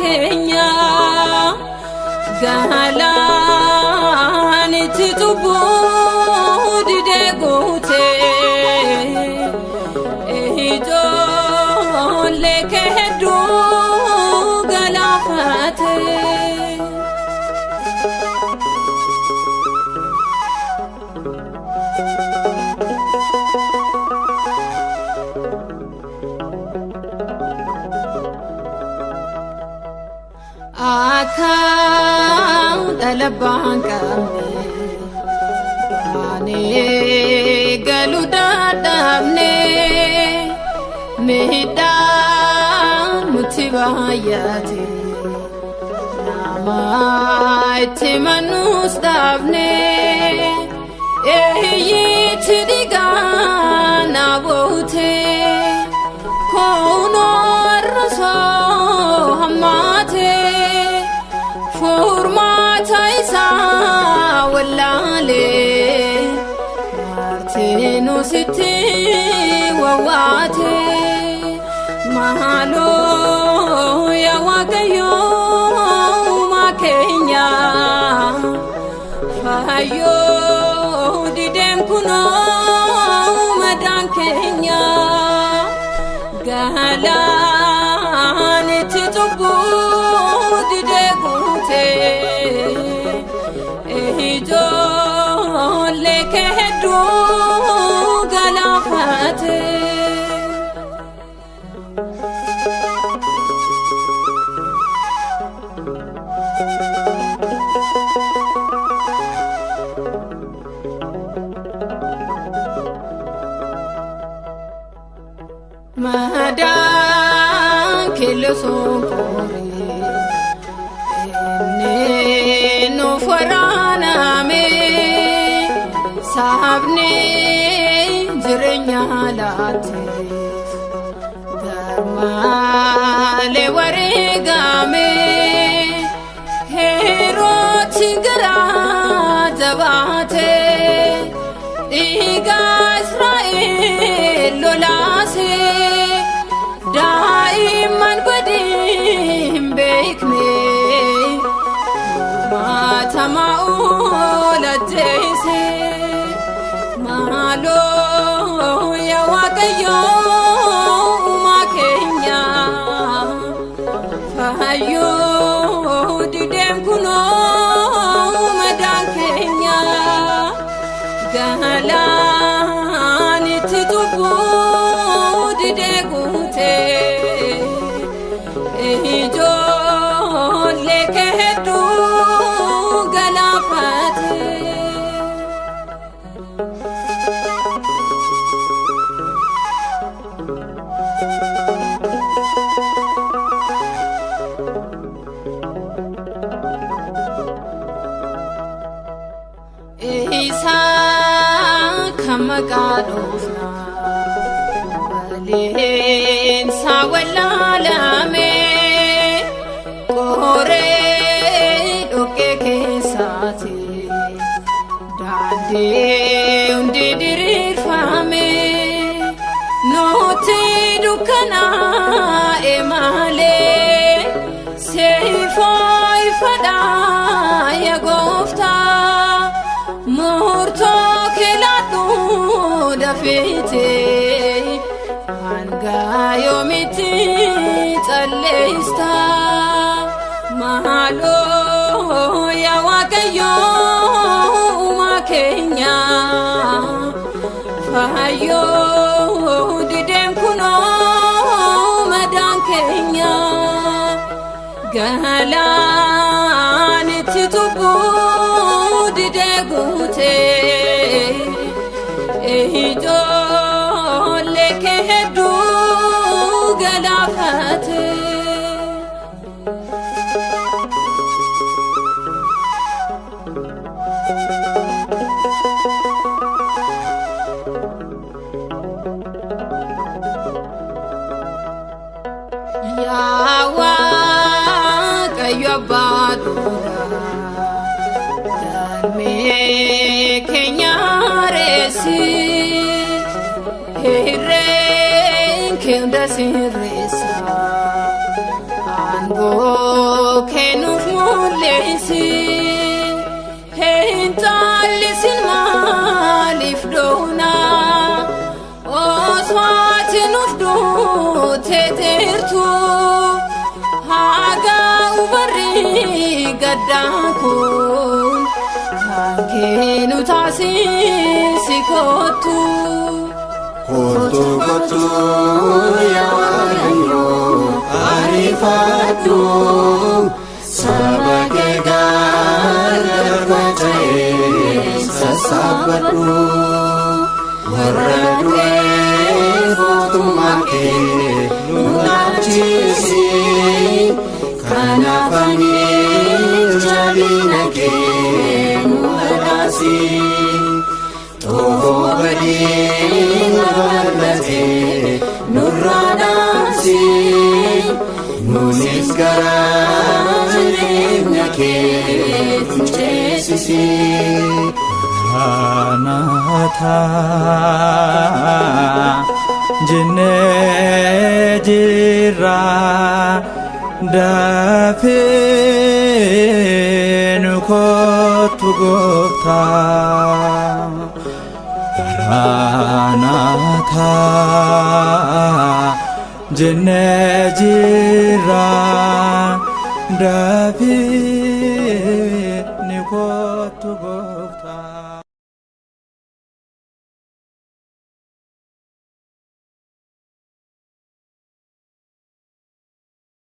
Keenya galaanitti cubbuu didee guutee ijoollee kee hedduu galaafate. Akka dhala abbaan qabne baanee galuu dadhabne, miidhaan nutti baay'ate, nama itti mannus dhabne, eeyyichi dhiigaa na boote kunoo arrasoo hammaate, furmaata isaa wallaalee martinuu sitti wawwaate. Maaloo yaa Waaqayyoo uumaa keenya, fayyoo dideen kunoo madaan keenya, galaanitti cubbuu didee guutee ijoollee kee hedduu galaafate. Madaan keellosoo qoree inni nuuf waraaname, sabni jireenya laateef garmaalee wareegame. Herooti garaa jabaate dhiiga Israa'el lolaase, daa'imman badii hin beekne maatamaa oolajjeese. Maaloo yaa Waaqayyoo uumaa keenya, fayyoo dideen kunoo madaan keenya, galaanitti cubbuu didee guutee ijoollee kee hedduu galaafate. Isaa kan maqaa dhoofna baleensa wallaalame, qoree dhoqqee keessaati daandii hundi diriirfame, nuti dukkanaa'e malee seifoo ifadhaa. Yaa Gooftaa, murtoo keelaadhu dafeete, hanga yoomitti calleesta? Maaloo yaa Waaqayyoo uumaa keenya, fayyoo dideen kunoo madaan keenya, galaanitti cubbuu didee guutee ijoollee kee hedduu galaafate. Yaa Waaqayyo abbaa dhugaa, galmee keenya reessi, hirreen kee hunda sirreessa, aangoo Areessi hin caallisin maaliif doonaa osoo ati nuuf duutee jirtu hagaa barri gaddaa kun kan keenu taasisi kottu. Kottu, kottu, yaa Waaqayyo, ariifadhu, saba kee gargar faca'ee sassaabadhu, warra du'eef mootummaa kee nu dhaalchisi, kanaaf ani jabina kee nu badhaasi. Xoofoo badii babal'atee nurraa dhaamsi, nunis gara jireenya keetti ceesisi. Maranatha jennee jirra, dafee nu kottu gooftaa. Maranatha jennee jirra, dafee nu kottu gooftaa.